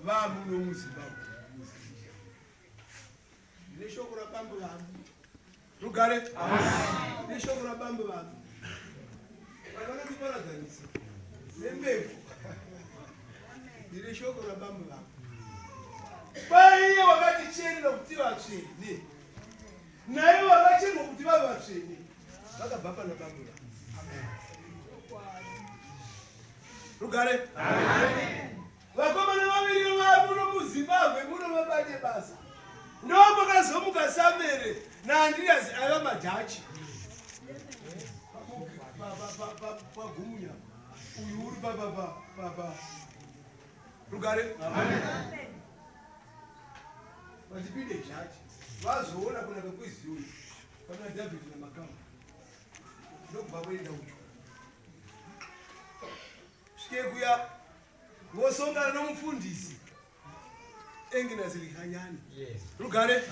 Vamuno muZimbabwe. Ndine shoko rabambo vangu. Rugare. Ndine shoko rabambo vangu. Vanhu vanotiparadzanisa nembepo. Ndine shoko rabambo vangu. Kwaiye wakatichenera kuti vatsvene. Naivo vakachenwa kuti vave vatsvene. Vakabva pana bambo vangu. Rugare. Amen. Vakomana vaviri vamuno muZimbabwe muno vabate basa. Ndopakazomuka Samere naAndreas aiva maDhachi. Pagumunya uyu uri papa rugare. Vachipinde jaji vazoona kunaka kweZioni pana David naMakamba ndokubva voenda ucho svike kuya vosongana nomufundisi Enginas Lihanyani. Yes. Rugare. Yes.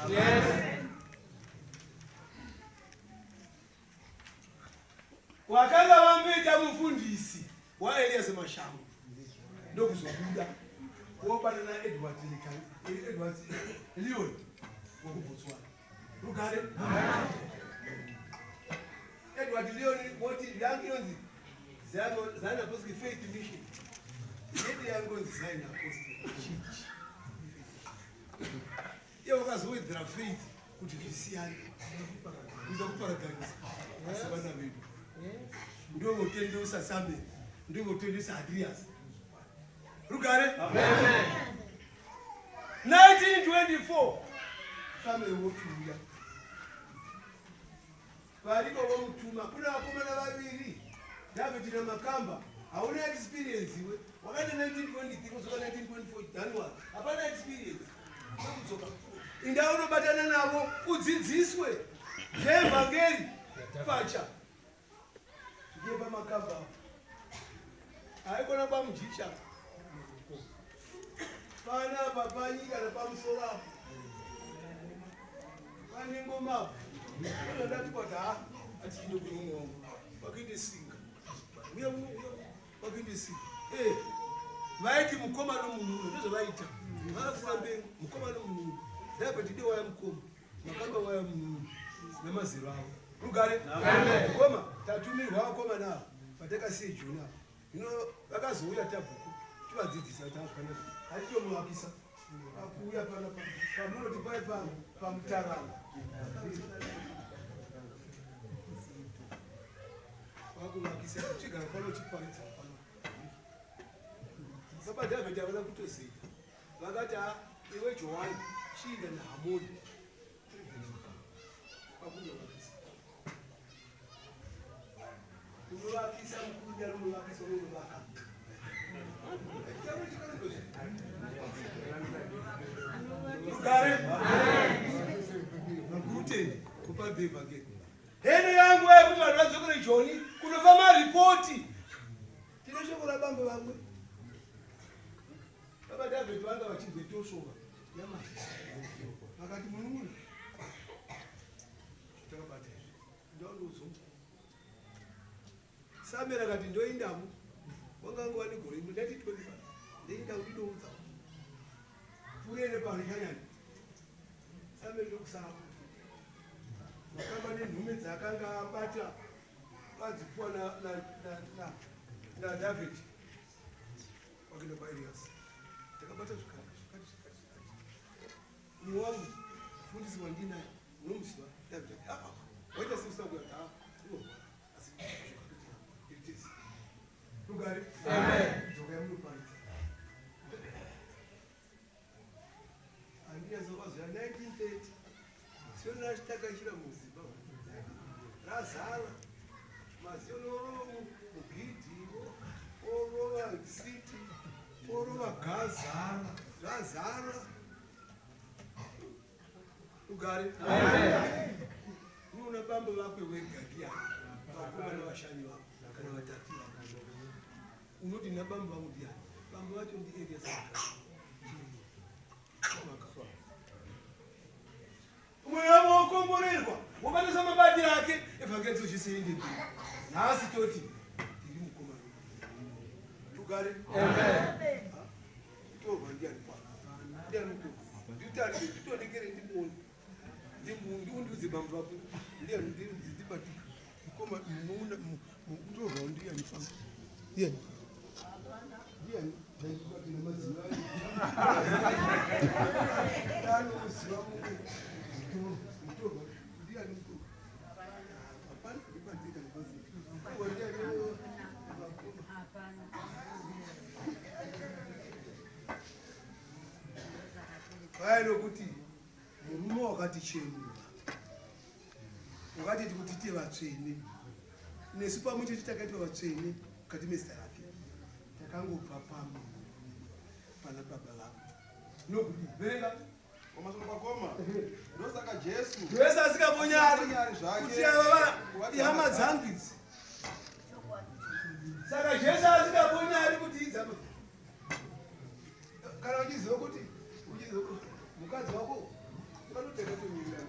Wakanga vamboita mufundisi waElias Mashango ndokuzobuda wobata naEdward Edward Leon wekuBotswana. Rugare. Edward Leon woti yangu inonzi Zion Apostolic Faith Mission. Yedu yangu inonzi Zion Apostolic Church. Iye wakazowedzera faith kuti zvisiyane. Kuita kuparadzanisa asi vana vedu. Ndovotendeusa Samuel, ndovotendeusa Adrias. Rugare. Amen. 1924 Samuel wochiuya variko vomutuma kuna vakomana vaviri David naMakamba hauna experience iwe wakaita 1923 kudzoka 1924 January hapana experience kudzoka inda unobatana navo udzidziswe zveevhangeri pacha Ndiye pamakamba apo. Haikona kwamujicha. Panapa panyika nepamusoro apo. Pane ngoma apo. Ndati kwati ha atiinde kuno wangu. Kwakuite singa. Uya uno uya kwakuite singa. Eh. Vaiti mukoma nomunhu ndozvavaita. Vakakura mbengu mukoma nomunhu. Ndabva tide waya mukoma. Makamba waya munhu namazero avo. Rugare. Mukoma tatumirwa vakomana ava patakasiye Jona. Hino vakazouya tabvuko tivadzidzisa kuti hazvifanira. Hatitomuvakisa. Akuuya pano pamunoti pai pamutarama. Vakuvakisa chigara pano chiparidza pano. Baba David havana kutoziva. Vakati, ah, iwe Johani, chiinda naHamoni. Pakunovakisa. Unovakisa mukuru ndiani unovakisa unovaka. Rugare. Makuru kupa bhevhangeri. Heno yangu yekuti vanhu vadzokere Joni kunopa maripoti. Tine shoko rabambo vamwe. Baba David vanga vachinzwe tosvova yamai. Vakati munun'una takabata izvi. Ndaunozo. Samuel akati ndoindamo. Wanga nguva negore imwe ndati 25. Ndoinda ndinoudza. Purere pahanyanya. Samuel ndokusara. Makamba nenhume dzaakanga abata vadzipuwa na na na na na David. Wakaenda kwaElias. Takabata zvikati zvakati zvakati zvakati. Umwe wangu mufundisi wandinaye unomuziva David ah ah waita sei usina kuya ah unorwara asi it is rugare. Amen. Dzokai munoparidza. Andreas wakazoya 1930 Zioni rachitakashira muZimbabwe razara maZioni orova mugidhi orova city orova gazara razara ugare unoona bambo vakwe wega ndiyani vakomana vashanyi vako kana vatatu vako unoti nabambo vangu ndiyani bambo vacho ndi Elias Umwe wavo wokomborerwa wobatisa mabati ake evhangeri dzozvisiinde mberi nhasi toti tiri mukoma tugare kutorwa ndiyani kwako. Nditarise, nditonekere ndimuone. Ndiundiudze bambo vako. Ndiani ndibatike. Mukoma munoona mutorwa ndiani famba. Ndiani? Ndiani? Ndaibata nemaziva. Ndanoziva mutorwa. Mutorwa ndiani mutorwa? Hapana ndibatika nemaziva. Mutorwa ndiani? Vakoma. Hapana. Kwai nokuti murume wakatichenura wakatiti kuti tiite vatsvene nesu pamwe chete takaitwa vatsvene mukati mezita rake takangobva pamwe pana baba vangu nokuti verenga Pamasoro pakoma. Ndosaka Jesu. Jesu asingambonyari Asingambonyari zvake. kuti ava ihama dzangu idzi. Saka Jesu asingambonyari kuti idzi hama. Kana uchiziva kuti uchiziva kuti mukadzi wako unototeka kunyira.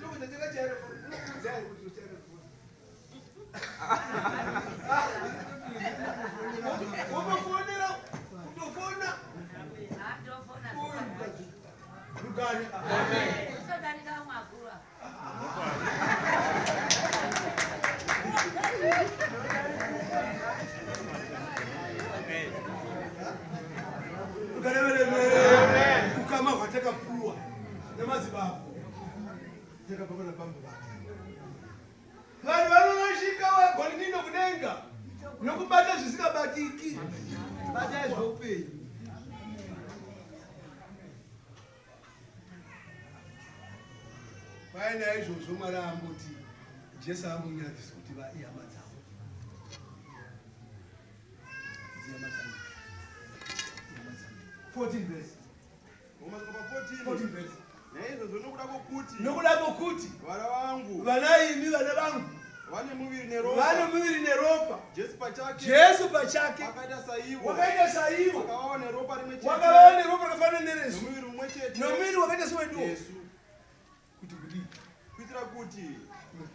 Tokuti takachaira unokuudza here kuti uchaira Wotofonera kutofona rugare. Rugare vereme. Ukama hwatakapuwa namadzibaba takabva pana bambo vake. Vanhu vanorashika vagoninindo kudenga nokubata zvisingabatiki. Batai zveupenyu. Kwai naizvozvo Mwari amboti Jesu ambonyadzisi kuti vaihama dzavo. Ihama dzangu. Ihama dzangu. 14 verse. 14 verse. Naizvozvo nokuda kwokuti Nokuda kwokuti vana vangu vana imi vana vangu vane muviri neropa vane muviri neropa Jesu pachake Jesu pachake akaita saivo wakaita saivo wakavawo neropa rimwe chete wakavawo neropa rakafanana neresu nomuviri mumwe chete nomuviri wakaita seweduwo nesu kuti kudii kuitira kuti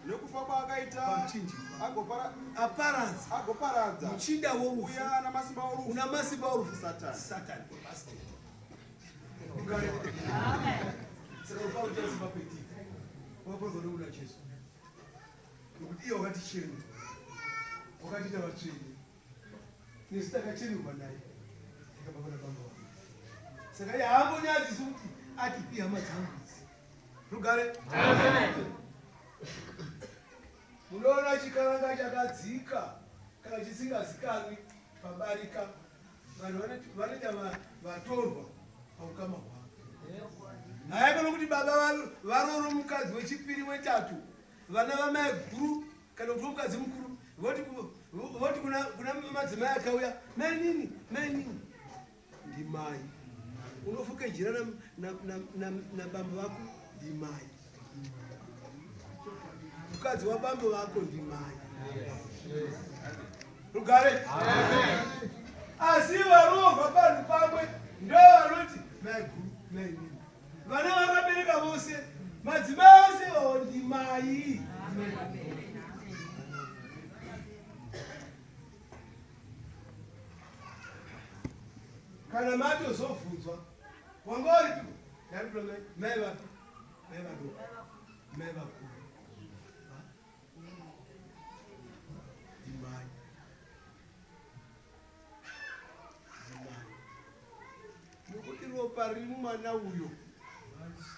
nekufa kwaakaita Pamuchinjikwa. agopara- aparadza agoparadza muchinda worufu uya ana masimba orufu una masimba orufu Satani. Satani bastard. Saka ufa uchasimba petiti wakaparadza nekuda Jesu nokuti iye wakatichena wakatiita vatsvene nesu takachenurwa naye takabva pana baba wake saka iye haambonyadzisi kuti ati ihama dzangu idzi rugare munoona chikaranga chakadzika kana chisingazikanwi pabarika vanhu vanoita vatorwa paukama hwavo haikona kuti baba varooro mukadzi wechipiri wetatu vana vamai guru kana kuti mukadzi mukuru voti kuna madzimai akauya mainini mainini ndimai unofuka jira nabambo vako ndimai mukadzi wabambo vako ndimai rugare asi varoorwa panhu pamwe ndo vanoti maiguru mainini vana vakabereka vose madzimai ose vavo ndimai kana matozobvunzwa wanga uripi ndari mai vapi mai vadoko mai vakuru ndimai ndimai nokuti ropa riri mumwana uyo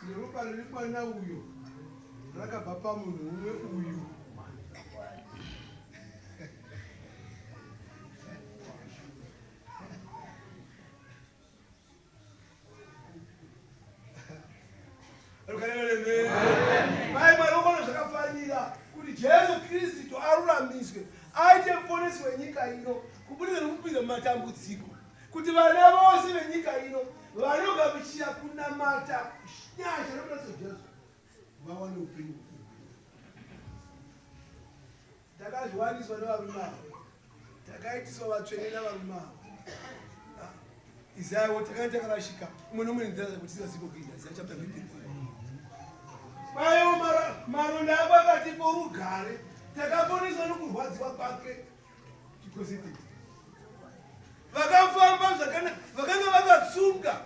neropa riri mwana uyo rakabva pamunhu umwe uyu Mai Mwari wakaona zvakafanira kuti Jesu Kristu aruramiswe aite muponesi wenyika ino kubudikidza nokupinda mumatambudziko kuti vana vose venyika ino vanogamuchira kunamata nyasha nokuratidza Jesu vawane upenyu Takazviwaniswa nevarume ava, takaitiswa vatsvene navarume ava. Ah, Isaya woti takanga takarashika umwe nomwe nenzira dzake tisingazivi kuita. Isaya chapter 53. Kwaiwo maronda ako akatipa rugare, takaponeswa nokurwadziwa kwake. Chipositive. Vakafamba zvakanaka, vakanga vakatsunga.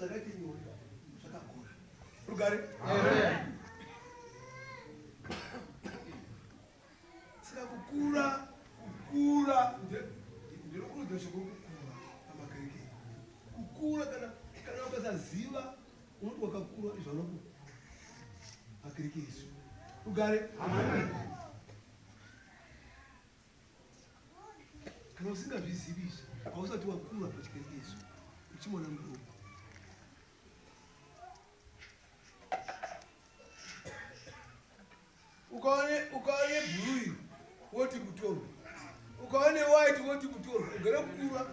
Zvakaite nyore zvakakosha. Rugare. Saka kukura, kukura ndinokurudzira shoko kukura pamakereke. Kukura kana kana ukasaziva unoti wakakura izvo anoku makereke isu. Rugare. Amen. Kana usingazvizivi izvi, hausati wakura pachikereke isu. Uchimwana mudoko. Ukaone ukaone blue woti kutorwa. Ukaone white woti kutorwa. Ugere kukura.